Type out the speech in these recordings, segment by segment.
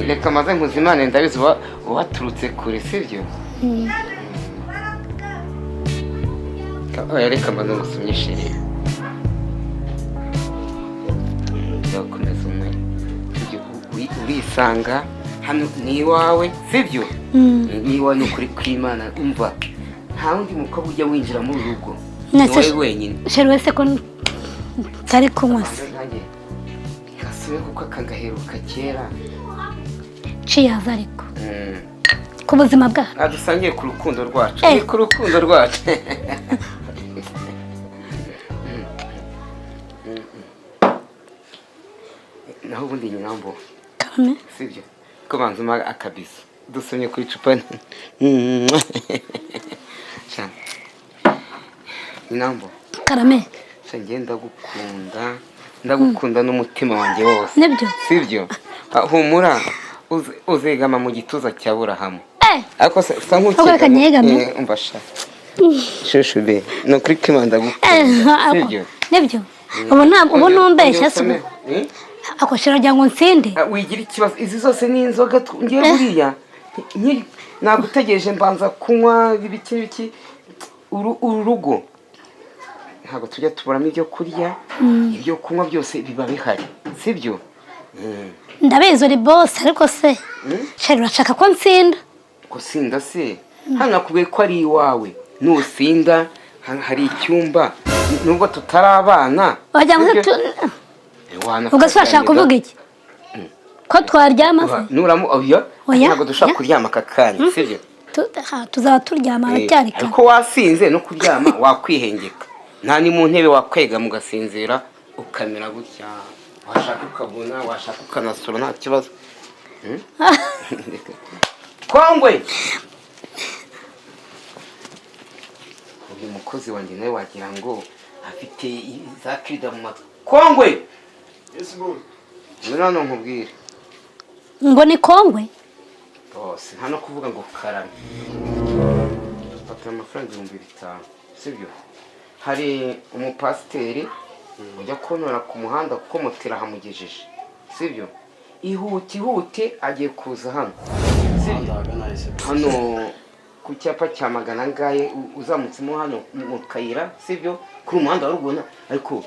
Reka maze nkuzimane, ndabizi uba waturutse kure, sibyo? Oya, reka maze ngusomye chérie. Uzakomeza umwe. Sibyo, urisanga hano ni iwawe, sibyo? Ni iwawe, ni ukuri kw'Imana. Umva, nta wundi mukobwa ujya winjira muri uru rugo, ni wowe wenyine. Chéri, wese ko ntari kunywa se? Nanjye gasube kuko aka gaheruka kera. Ciyaza ariko ku buzima bwacu. Nta dusangiye ku rukundo rwacu. Eh. Ni ku rukundo rwacu. Naho ubundi nyinambo. Karame. Sibyo ko banza umpa akabiso dusomye ku icupa. Sha, nyinambo. Karame. Sha, njye ndagukunda, ndagukunda n'umutima wanjye wose. Nibyo. Sibyo? Ah, humura, uzegama mu gituza cya Burahamu. Eh. Ariko sa Ahubwo reka nyegame. Eh, umva sha, chouchou be, ni ukuri kw'Imana ndagukunda. Sibyo? Nibyo, ubu ntabwo ubu numbeshya se? Usome. Eh? Ako chéri, wagira ngo nsinde. Ah, wigira ikibazo, izi zose ni inzoga. Ngiye buriya nagutegereje, mbanza kunywa ibiki biki. Uru rugo ntabwo tujya tuburamo ibyo kurya, ibyo kunywa byose biba bihari, sibyo? Ndabizi uri boss, ariko se chéri, urashaka ko nsinda? Gusinda se? Hano nakubwiye ko ari iwawe, nusinda hari icyumba, nubwo tutari abana. Wagira ngo Sibyo? Ubwo se urashaka kuvuga iki, ko twaryama se? Nuramu, oya. Oya, ntabwo dushobora oya. kuryama aka kanya, sibyo? Tuzaba turyama haracyari kare. Ariko wasinze no kuryama wakwihengeka, nta ni mu ntebe wakwega mugasinzira, ukamera gutya, washaka ukabona, washaka ukanasura, nta kibazo. Kongwe, uyu mukozi wanjye nawe wagira ngo afite za kirida mu matwi. Kongwe! Yes, boss. Ngwino hano nkubwire. Ngo ni kongwe? Bose nta no kuvuga ngo karame. Fata amafaranga 5000, sibyo? Hari umupasiteri ujya kuntora ku muhanda kuko moto irahamugejeje, sibyo? Ihute, ihute, agiye kuza hano, sibyo? Hano ku cyapa cya magana angahe, uzamutsemo hano mu kayira, sibyo? Kuri umuhanda wa ruguru. Ariko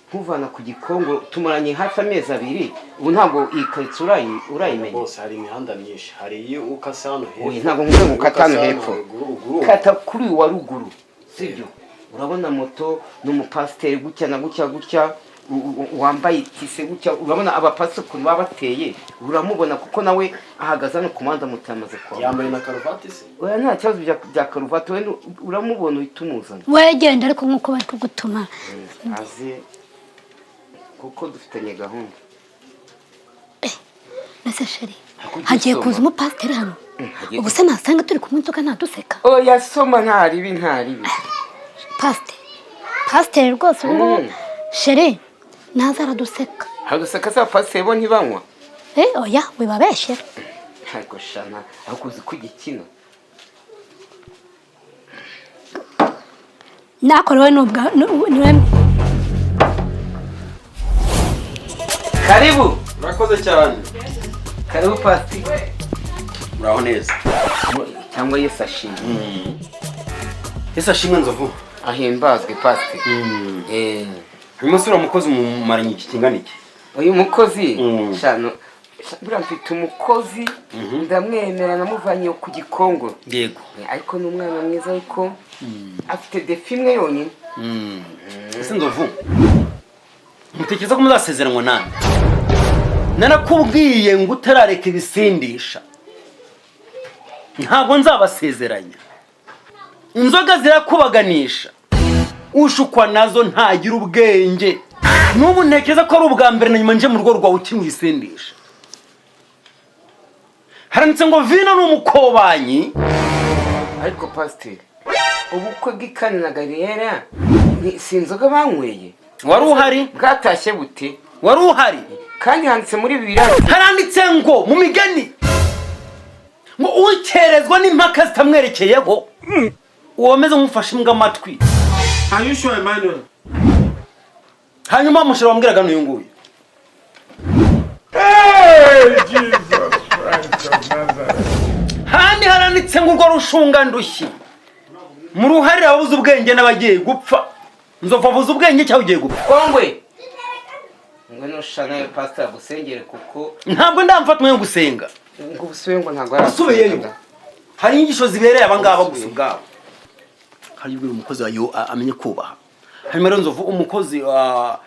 nkuvana ku Gikongo, tumaranye hafi amezi 2, ubu ntabwo iyi karitsiye urayimenya. Bose, hari imihanda myinshi, hari iyo ukase hano hepfo. Oya, ntabwo nkubwiye ngo ukate hano ukase hepfo. Ruguru. Kata kuri uyu wa ruguru, sibyo? Urabona moto n'umupasiteri gutya na gutya gutya, wambaye itise gutya. Urabona abapasiteri ukuntu baba bateye, uramubona kuko nawe ahagaze hano ku muhanda, moto yamaze kuhava. Yambaye na karuvati se? Oya, nta kibazo bya karuvati. We uramubona uhita umuzana. Wegenda ariko nk'uko bari kugutuma. Aze kuko dufitanye gahunda. Mbese chéri, Ariko ujye hagiye usoma. kuza umupasiteri hano? Hagiye. Ubu se nasanga turi kunywa inzoga ntaduseka? Oya, soma, nta ribi, nta ribi. Pasiteri rwose ubu ngubu. Chéri, naza araduseka. Haduseka se? Abapasiteri bo ntibanywa? Eh, oya, wibabeshyera. Ariko shana, ariko uzi ko ugikina. Nakorewe n'ubwa niwe. Karibu. Urakoze cyane. Karibu, pasiteri. Muraho neza? Cyangwa Yesu ashimwe. Ese ashimwe, Nzovu. Ahimbazwe, pasiteri. Uyu munsi uriya mukozi mumaranye iki kingana iki? Uyu mukozi? Shano, buriya mfite umukozi, ndamwemera, namuvanye ku Gikongo. Ariko ni umwana mwiza, ariko afite défaut imwe yonyine. Ese Nzovu, mutekereza ko muzasezeranwa nande? Narakubwiye ngo utarareka ibisindisha ntabwo nzabasezeranya. Inzoga zirakubaganisha, ushukwa nazo ntagira ubwenge. N'ubu ntekereza ko ari ubwa mbere na nyuma nje mu rugo rwawe ukinywa ibisindisha. Haranditse ngo vino ni umukobanyi. Ariko pasiteri, ubukwe bw'i Kana na Galilaya si inzoga banyweye? Wari uhari? Bwatashye bute? Wari uhari? Kandi handitse muri Bibiliya. Haranditse ngo mu Migani ngo ukerezwa n'impaka zitamwerekeyeho, uwo ameze nk'ufashe imbwa amatwi. Are you sure, Emmanuel? Hanyuma umusheri wambwiraga n'uyu nguyu. Hey, Jesus. Handi haranditse ngo urwo rushungandushyi mu ruhare ababuze ubwenge n'abagiye gupfa. Nzovu abuze ubwenge cyangwa ugiye gupfa? Kongwe, ngwino shana pastor agusengere kuko Ntabwo ndamfata umwanya wo gusenga. Ngo ubusubiye, ngo ntabwo Usubiyeyo. arasenga. Hari inyigisho zibereye abangaba gusa ubwabo. Hari ubwira umukozi wayo amenye kubaha. Hanyuma rero Nzovu, umukozi wa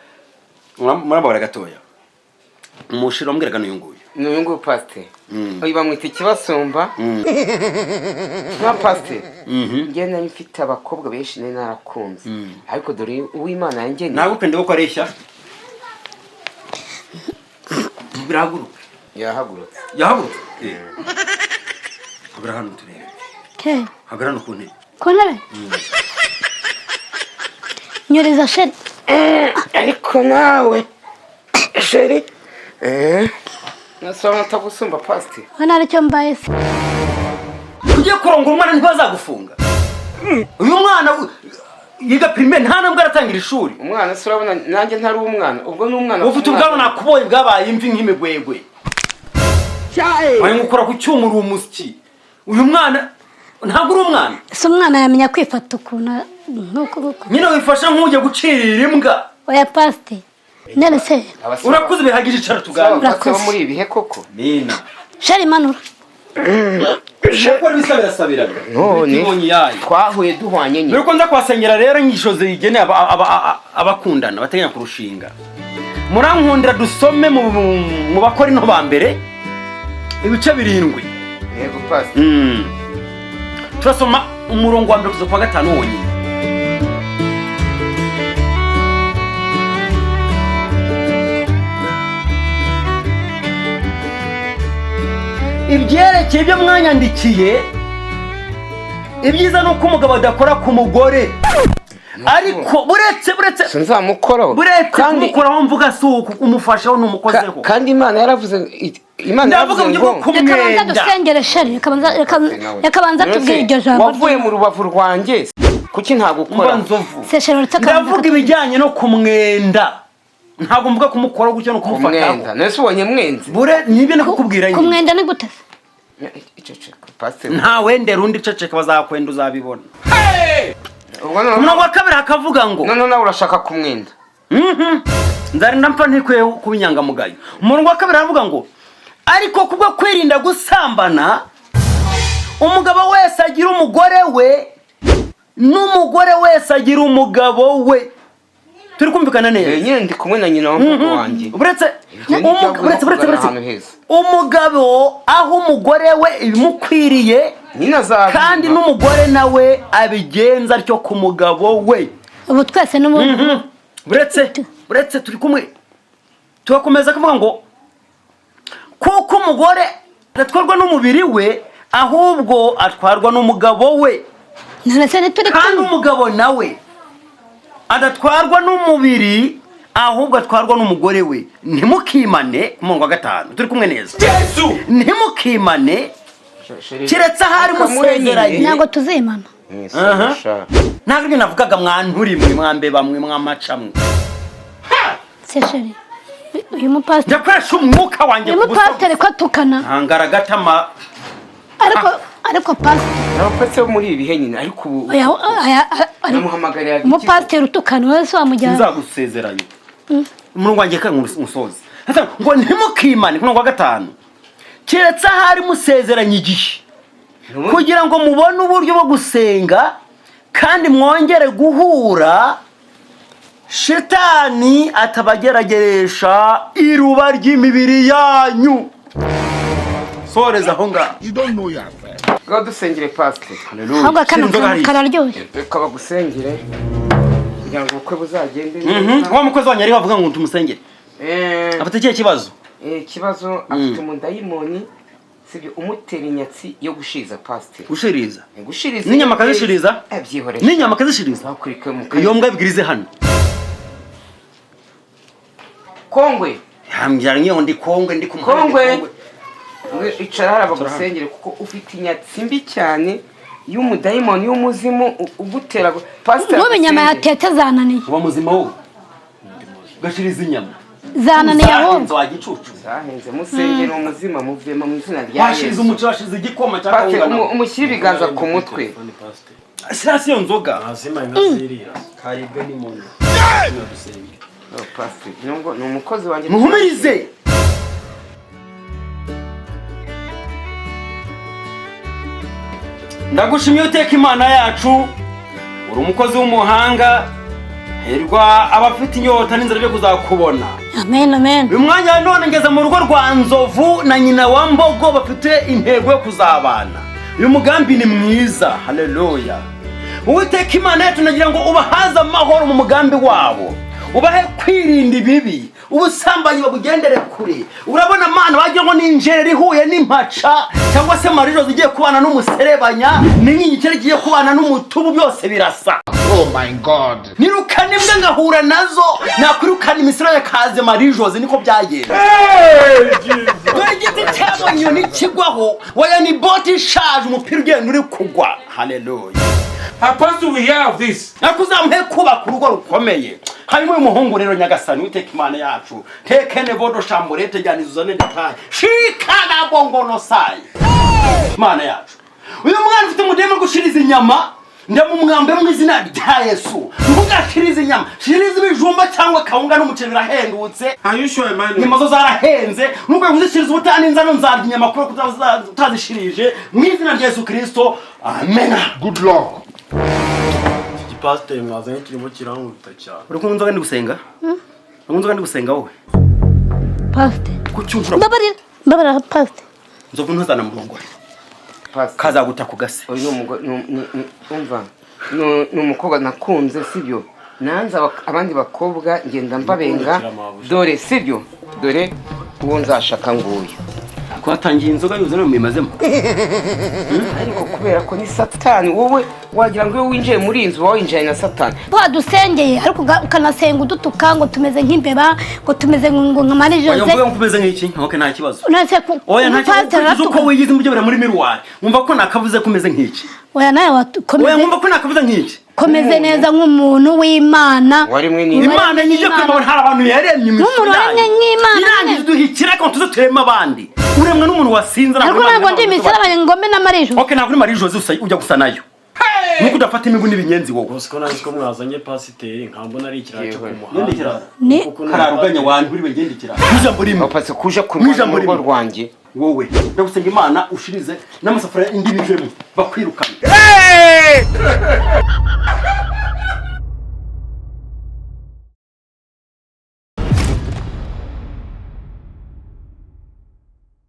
murambabara gatoya, umushira wambwiraga n'uyu nguyu. Ni uyu nguyu, pastor. Uyu bamwita ikibasumba nka pastor. Njye nari mfite abakobwa benshi nari narakunze, ariko dore uw'Imana yangeneye. Ntabwo ko areshya birahaguruka. Yahagurutse. Yahagurutse. Hagarara hano turebe. Ke. Hagarara hano ku ntebe. Ku ntebe nyuriza, chéri. Ariko nawe chéri, nasaba atagusumba, pastor. We nta icyo mbaye se? Ugiye kurongora umwana, ntibazagufunga? Uyu mwana yiga primaire, nta nubwo aratangira ishuri. Umwana se? Urabona nanjye ntari umwana? Ubwo ni umwana. Ufite ubwanwa, nakubonye, bwabaye imvi nk'imigwegwe. Wari gukora ku cyuma, uri umusyi. Uyu mwana ntabwo uri umwana. Ese umwana yamenya kwifata ukuntu nk'uko nguko? Nyine wifashe nk'ujya gucirira imbwa. Oya pasite, none se? Urakuze bihagije, icara tuganire. Urakoze muri ibi bihe koko. Nina. Chéri, manura. Gukora ibisa birasabirana. None Ibonye iyayo. twahuye duhwanye nyine. Mbere ko nza kuhasengera rero, inyigisho zigeneye abakundana bateganya kurushinga, murankundira dusome mu Bakorinto ba mbere ibice 7. Yego, pastor. Turasoma umurongo wa mbere kugeza ku wa gatanu wonyine. Ibyerekeye ibyo mwanyandikiye, ibyiza ni uko umugabo adakora ku mugore, ariko buretse Sinzamukoraho. Buretse Kandi kumukoraho mvuga si uku umufashaho n'umukozeho. Kandi Imana yaravuze, Imana Ndavuga yaravuze mu buryo ngo bwo Reka banza kumwenda. dusengere, chéri, reka banza tubwire iryo jambo. Wavuye mu rubavu rwanjye, kuki ntagukora? Mba Nzovu. Se chéri, uretse akabanza Ndavuga ibijyanye no kumwenda, ntabwo mvuga kumukoraho gutyo no kumufataho. Kumwenda nese ubonye mwenzi? Bure nibyo nakukubwira nyine. Kumwenda ni gute se? Iceceka, pastor. Nta wendera undi, ceceka, bazakwenda uzabibona. Ubwo noneho Umurongo wa kabiri hakavuga ngo noneho nawe urashaka kumwenda. Nzarinda mpfa ntikwiye kuba inyangamugayo. Umurongo wa kabiri aravuga ngo: ariko kubwo kwirinda gusambana, umugabo wese agira umugore we, n'umugore wese agira umugabo we. Turi kumvikana neza? Nyine ndi kumwe na nyina w'umuhungu wanjye. Buretse Ibyo ni ibyo buretse kugana buretse ahantu heza. Umugabo aho umugore we ibimukwiriye, Nyine azabyumva. kandi n'umugore nawe abigenza atyo ku mugabo we. Ubu twese n'ubu Buretse turi kumwe. Tugakomeza kuvuga ngo: kuko umugore adatwarwa n'umubiri we, ahubwo atwarwa n'umugabo we. None se ntituri Kandi kumwe? umugabo nawe adatwarwa n'umubiri, ahubwo atwarwa n'umugore we. Ntimukimane. Ku murongo wa gatanu, turi kumwe neza? Ntimukimane keretse ahari musezeranye. Ntabwo tuzimana. Aha. Ntabwo ibyo navugaga, mwanturi mwe, mwambe bamwe, mwamacamwe. Se chéri, uyu mupasiteri Ndakoresha umwuka wanjye uyu ku busa. mupasiteri ko atukana? Hangara gatama. Ariko pasiteri Abapatsi bo muri ibi bihe nyine, ariko ubu oya oya namuhamagarira iki? Umupasiteri utukana wowe se wamujyana? Nzagusezeranye. Umurongo wanjye kandi musozi ngo: ntimukimane, ku murongo wa gatanu, keretse ahari musezeranye igihe, kugira ngo mubone uburyo bwo gusenga kandi mwongere guhura, shitani atabagerageresha iruba ry'imibiri yanyu. Soreza aho ngaho. You don't know yourself. Ngaho dusengere, pasiteri. Ahubwo kano Shyira inzoga hariya. kararyoshye. Reka bagusengere kugira ngo ubukwe buzagende neza. Wa mukozi wanyu ariho avuga ngo tumusengere. Afite ikihe kibazo? Ikibazo afite, umudayimoni sibyo, umutera inyatsi yo gushiza, pasiteri. Gushiriza? Gushiriza. N'inyama akazishiriza? Byihorere. N'inyama akazishiriza? Bakurike mu Iyo mbwa ibwirize hano. Kongwe. Yambwira ngiyo ndi Kongwe, ndi ku muhanda ndi. Kongwe. We, icara hariya bagusengere kuko ufite inyatsi mbi cyane y'umudayimoni, y'umuzimu ugutera pasiteri. N'ubu inyama Agusengere. yatetse zananiye. Uba muzima wowe ugashiriza inyama? Zananiye ahubwo. Zahenze wa gicucu. Zahenze. Musengero muzima, muvuyemo mu izina rya Washize Yesu. umuco, washize igikoma cya Pastor, kawunga. umushyire ibiganza ku mutwe. Telefone, pasiteri. Shyira hasi iyo nzoga. Ntazima inka ziriya. Karibwe n'imono. Oh, Pastor, nubwo ni umukozi wanjye. Muhumurize. Ndagushimye uteka Imana yacu, uri umukozi w'umuhanga. Hirwa abafite inyota n'inzara byo kuzakubona. Amen, amen. Uyu mwanya wa none ngeze mu rugo rwa Nzovu na nyina wa Mbogo, bafite intego yo kuzabana. Uyu mugambi ni mwiza, haleluya. Uwiteka Imana yacu, nagira ngo ubahaze amahoro mu mugambi wabo, ubahe kwirinda ibibi, ubusambanyi babugendere kure. Urabona Mana, wagira ngo ni injereri ihuye n'impaca, cyangwa se marijo zigiye kubana n'umuserebanya, ni nk'igikeri kigiye kubana n'umutubu, byose birasa. Oh my God. Nirukana imbwa ngahura nazo, nakwirukana imisoro yakaze marijoze, niko byagenda. Dore igiti cyabonye inyoni kigwaho, waya ni bote ishaje, umupira ugenda uri kugwa. Haleluya. Apostle, we hear of this. Ariko uzamuhe kubaka urugo rukomeye. Hanyuma uyu muhungu rero, Nyagasani witeka Imana yacu, tekene vodo shamburete jyana uzane detaye shikana bongono sayi. Imana yacu, uyu mwana ufite umudemu wo gushiriza inyama, ndamumwambe mu izina rya Yesu. Ntugashirize inyama, shiriza ibijumba cyangwa kawunga n'umuceri, birahendutse. Are you sure, Emmanuel? Inyama zo zarahenze. Nubwo kuzishiriza ubutaha n'inzano, nzarya inyama kubera ko utazishirije. Mu izina rya Yesu Kirisito, amena. Good luck. Iki gipasiteri mwazanye kirimo kirankubita cyane. Uri kunywa inzoga ndi gusenga? Uri kunywa inzoga ndi gusenga wowe? Pasiteri. Kucyumvura. Mbabarira, mbabarira, pasiteri. Nzovu, ntuzanamurongore. Pastor, Kazaguta ku gase. uyu ni umugore, umva, ni umukobwa nakunze, sibyo? Nanze abandi bakobwa, ngenda mbabenga. Dore, sibyo, dore uwo nzashaka nguyu. Twatangiye inzoga yuzuye none muyimazemo. Ariko kubera ko ni Satani, wowe wagira ngo iyo winjiye muri iyi nzu uba winjiye na Satani. Wadusengeye ariko ukanasenga udutuka ngo tumeze nk'imbeba, ngo tumeze ngo nka Mari Oya, Jose. mvuga ngo umeze nk'iki? Okay, nta kibazo. Nonese ku Oya, nta kibazo. pasiteri Ukurikije uko aratuka. wigize mu byo muri miruwari, wumva ko nakavuze ko umeze nk'iki? Oya, nawe Oya, wakomeze. nkumva ko nakavuze nk'iki. Komeze neza nk'umuntu w'Imana. Waremwe n'Imana. Imana nijye kwima, hari abantu yaremye imisoro. Nk'umuntu waremwe nk'Imana. Irangije duhikira ko tuze tureme abandi. Uremwe n'umuntu wasinze. Ariko ntabwo ndi imisaraba ngombe na Mari Jose. Okay, ntabwo uri Marie Jose, ujya gusa nayo, nuko udafata imibu n'ibinyenzi wowe. Gusa ko nazi ko mwazanye pasiteri, nkambona ari ikirara cyo ku Yewe. muhanda. Ngende ikirara. Kuko ni Kararuganya wantu uri bengende ikirara ijambo rimwe. Pastor, kuja kurwana Mw'ijambo mu rugo rimwe. rwanjye. Wowe, ndagusenga Imana, ushirize n'amasafuriya indi bivemo, bakwirukana.